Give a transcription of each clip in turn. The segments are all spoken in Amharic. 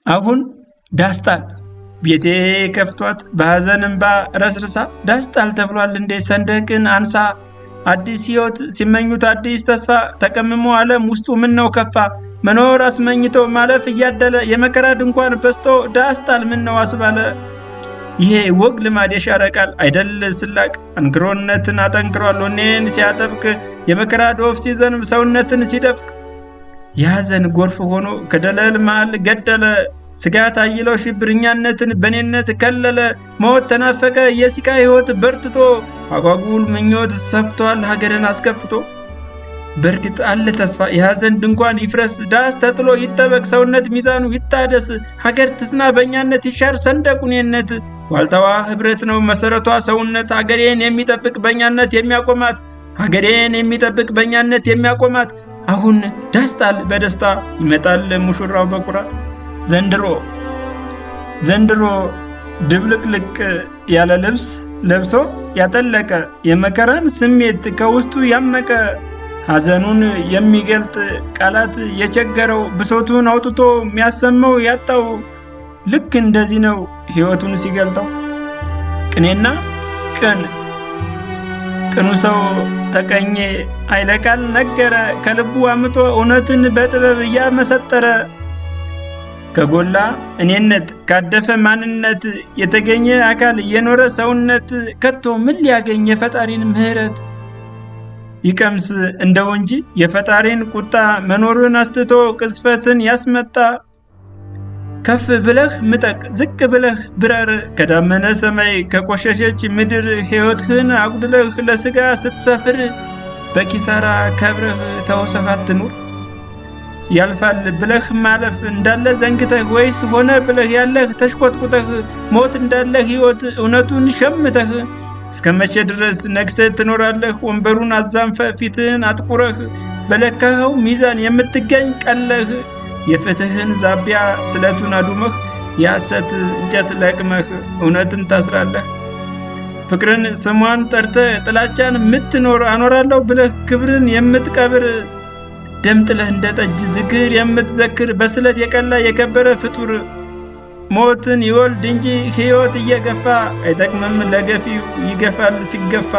አሁን ዳስጣል ቤቴ ከፍቷት በሐዘን እንባ ረስርሳ ዳስጣል ተብሏል እንዴ ሰንደቅን አንሳ። አዲስ ሕይወት ሲመኙት አዲስ ተስፋ ተቀምሞ ዓለም ውስጡ ምን ነው ከፋ። መኖር አስመኝቶ ማለፍ እያደለ የመከራ ድንኳን በስቶ ዳስጣል ምን ነው አስባለ። ይሄ ወግ ልማድ የሻረ ቃል አይደል ስላቅ አንክሮነትን አጠንክሯል ወኔን ሲያጠብቅ የመከራ ዶፍ ሲዘንብ ሰውነትን ሲደፍቅ። የሐዘን ጎርፍ ሆኖ ከደለል መሃል ገደለ ስጋት አይለው ሽብርኛነትን በኔነት ከለለ። ሞት ተናፈቀ የሲቃ ሕይወት በርትቶ አጓጉል ምኞት ሰፍቷል ሀገርን አስከፍቶ። በእርግጥ አለ ተስፋ የሐዘን ድንኳን ይፍረስ ዳስ ተጥሎ ይጠበቅ ሰውነት ሚዛኑ ይታደስ ሀገር ትጽና በእኛነት ይሻር ሰንደቁኔነት። ዋልታዋ ህብረት ነው መሰረቷ ሰውነት ሀገሬን የሚጠብቅ በእኛነት የሚያቆማት ሀገሬን የሚጠብቅ በእኛነት የሚያቆማት። አሁን ዳስ ጣል በደስታ ይመጣል ሙሽራው በኩራት። ዘንድሮ ዘንድሮ ድብልቅልቅ ያለ ልብስ ለብሶ ያጠለቀ የመከራን ስሜት ከውስጡ ያመቀ ሐዘኑን የሚገልጥ ቃላት የቸገረው ብሶቱን አውጥቶ የሚያሰማው ያጣው ልክ እንደዚህ ነው ሕይወቱን ሲገልጠው። ቅኔና ቅን ቅኑ ሰው ተቀኘ ኃይለ ቃል ነገረ ከልቡ አምጦ እውነትን በጥበብ እያመሰጠረ። ከጎላ እኔነት ካደፈ ማንነት የተገኘ አካል የኖረ ሰውነት ከቶ ምን ሊያገኝ የፈጣሪን ምሕረት ይቀምስ እንደው እንጂ የፈጣሪን ቁጣ መኖሩን አስትቶ ቅስፈትን ያስመጣ። ከፍ ብለህ ምጠቅ ዝቅ ብለህ ብረር ከዳመነ ሰማይ ከቆሸሸች ምድር ሕይወትህን አጉድለህ ለስጋ ስትሰፍር በኪሳራ ከብረህ ተውሰህ አትኑር። ያልፋል ብለህ ማለፍ እንዳለ ዘንግተህ ወይስ ሆነ ብለህ ያለህ ተሽቆጥቁጠህ ሞት እንዳለ ሕይወት እውነቱን ሸምተህ እስከ መቼ ድረስ ነግሰህ ትኖራለህ? ወንበሩን አዛንፈ ፊትህን አጥቁረህ በለካኸው ሚዛን የምትገኝ ቀለህ የፍትህን ዛቢያ ስለቱን አዱመህ የሐሰት እንጨት ለቅመህ እውነትን ታስራለህ። ፍቅርን ስሟን ጠርተህ ጥላቻን የምትኖር አኖራለሁ ብለህ ክብርን የምትቀብር ደም ጥለህ እንደ ጠጅ ዝክር የምትዘክር በስለት የቀላ የከበረ ፍጡር ሞትን ይወልድ እንጂ ሕይወት እየገፋ አይጠቅምም ለገፊው ይገፋል ሲገፋ።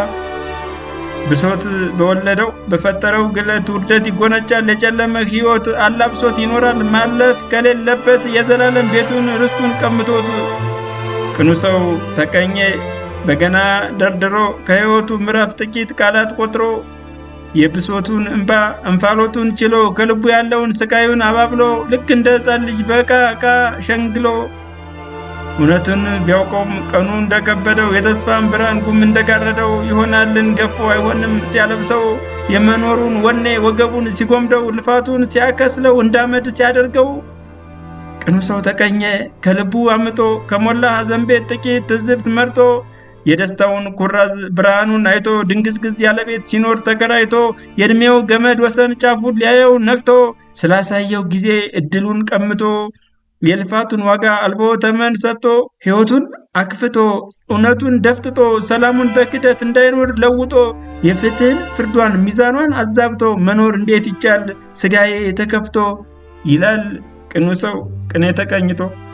ብሶት በወለደው በፈጠረው ግለት ውርደት ይጎነጫል የጨለመ ሕይወት አላብሶት ይኖራል ማለፍ ከሌለበት የዘላለም ቤቱን ርስቱን ቀምቶት። ቅኑ ሰው ተቀኘ በገና ደርድሮ ከሕይወቱ ምዕራፍ ጥቂት ቃላት ቆጥሮ የብሶቱን እንባ እንፋሎቱን ችሎ ከልቡ ያለውን ስቃዩን አባብሎ ልክ እንደ ሕፃን ልጅ በዕቃ ዕቃ ሸንግሎ። እውነቱን ቢያውቀውም ቀኑ እንደከበደው የተስፋን ብርሃን ጉም እንደጋረደው ይሆናልን ገፎ አይሆንም ሲያለብሰው የመኖሩን ወኔ ወገቡን ሲጎምደው ልፋቱን ሲያከስለው እንዳመድ ሲያደርገው። ቅኑ ሰው ተቀኘ ከልቡ አምጦ ከሞላ ሐዘን ቤት ጥቂት ትዝብት መርጦ የደስታውን ኩራዝ ብርሃኑን አይቶ ድንግዝግዝ ያለ ቤት ሲኖር ተከራይቶ የእድሜው ገመድ ወሰን ጫፉን ሊያየው ነቅቶ ስላሳየው ጊዜ እድሉን ቀምቶ የልፋቱን ዋጋ አልቦ ተመን ሰጥቶ ሕይወቱን አክፍቶ እውነቱን ደፍጥጦ ሰላሙን በክደት እንዳይኖር ለውጦ የፍትህን ፍርዷን ሚዛኗን አዛብቶ መኖር እንዴት ይቻል ስጋዬ ተከፍቶ ይላል ቅኑ ሰው ቅኔ ተቀኝቶ።